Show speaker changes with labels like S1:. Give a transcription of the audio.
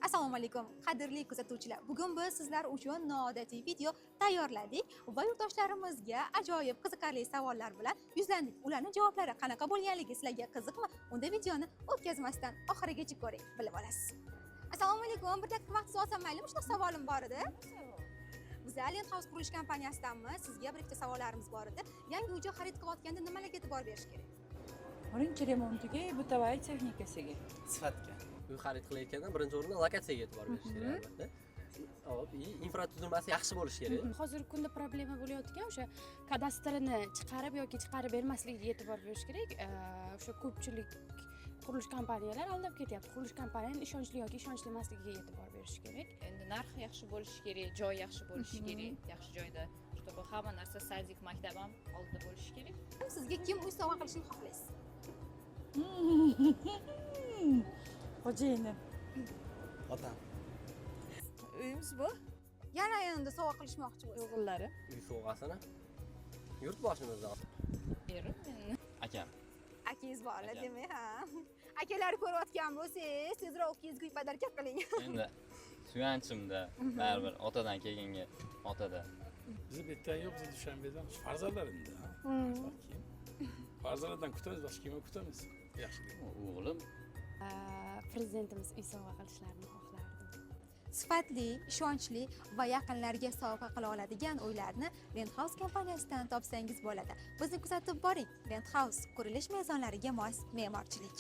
S1: Assalomu alaykum, qadrli kuzatuvchilar. Bugun biz sizlar uchun noodatiy video tayyorladik va yurtdoshlarimizga ajoyib, qiziqarli savollar bilan yuzlandik. Ularning javoblari qanaqa bo'lganligi sizlarga qiziqmi? Unda videoni o'tkazmasdan oxirigacha ko'ring, bilib olasiz. Assalomu alaykum, bir daqiqa vaqtingizni olsam maylimi? Shunaqa savolim bor edi. Biz Alien House qurilish kompaniyasidanmiz. Sizga bir ikkita savollarimiz bor edi. Yangi uy joy xarid qilayotganda nimalarga e'tibor berish kerak?
S2: Birinchi remontiga, бытовая texnikasiga.
S3: Sifatga.
S4: Uy xarid qilayotganda birinchi o'rinda lokatsiyaga e'tibor berish kerak, albatta. Hop, и infratuzilmasi yaxshi bo'lishi kerak.
S5: Hozirgi kunda problema bo'layotgan o'sha kadastrini chiqarib yoki chiqarib bermasligiga e'tibor berish kerak. O'sha ko'pchilik qurilish kompaniyalar aldab ketyapti. Qurilish kompaniyani ishonchli yoki ishonchli emasligiga e'tibor berish kerak.
S6: Endi narxi yaxshi bo'lishi kerak, joy yaxshi bo'lishi kerak, yaxshi joyda, чтобы hamma narsa, садик, maktab ham oldida bo'lishi kerak.
S1: Sizga kim uy sovg'a qilishini xohlaysiz?
S2: Xo'jayinim.
S3: Otam.
S2: Uyimiz bor.
S1: Yana endi sovg'a qilishmoqchi bo'lsa.
S2: O'g'illarim.
S4: Uy sovg'asini yurtboshimizdan.
S6: Erim endi.
S3: Akam.
S1: Akangiz borlar,
S3: Akam.
S1: demak, ha. Akalar, ko'rayotgan bo'lsangiz, tezroq ukangizga uy подарка qiling.
S3: Endi suyanchimda baribir, otadan keyingi otada.
S7: Bizni bu yerdan yo'q, biz Dushanbedan. Farzandlarimda. Keyin farzandlardan kutamiz, boshqa kimdan kutamiz yaxshilik?
S3: O'g'lim.
S5: Prezidentimiz uy sovg'a qilishlarini xohlardim.
S1: Sifatli, ishonchli va yaqinlarga sovg'a qila oladigan uylarni House kompaniyasidan topsangiz bo'ladi. Bizni kuzatib boring. House, qurilish mezonlariga mos me'morchilik.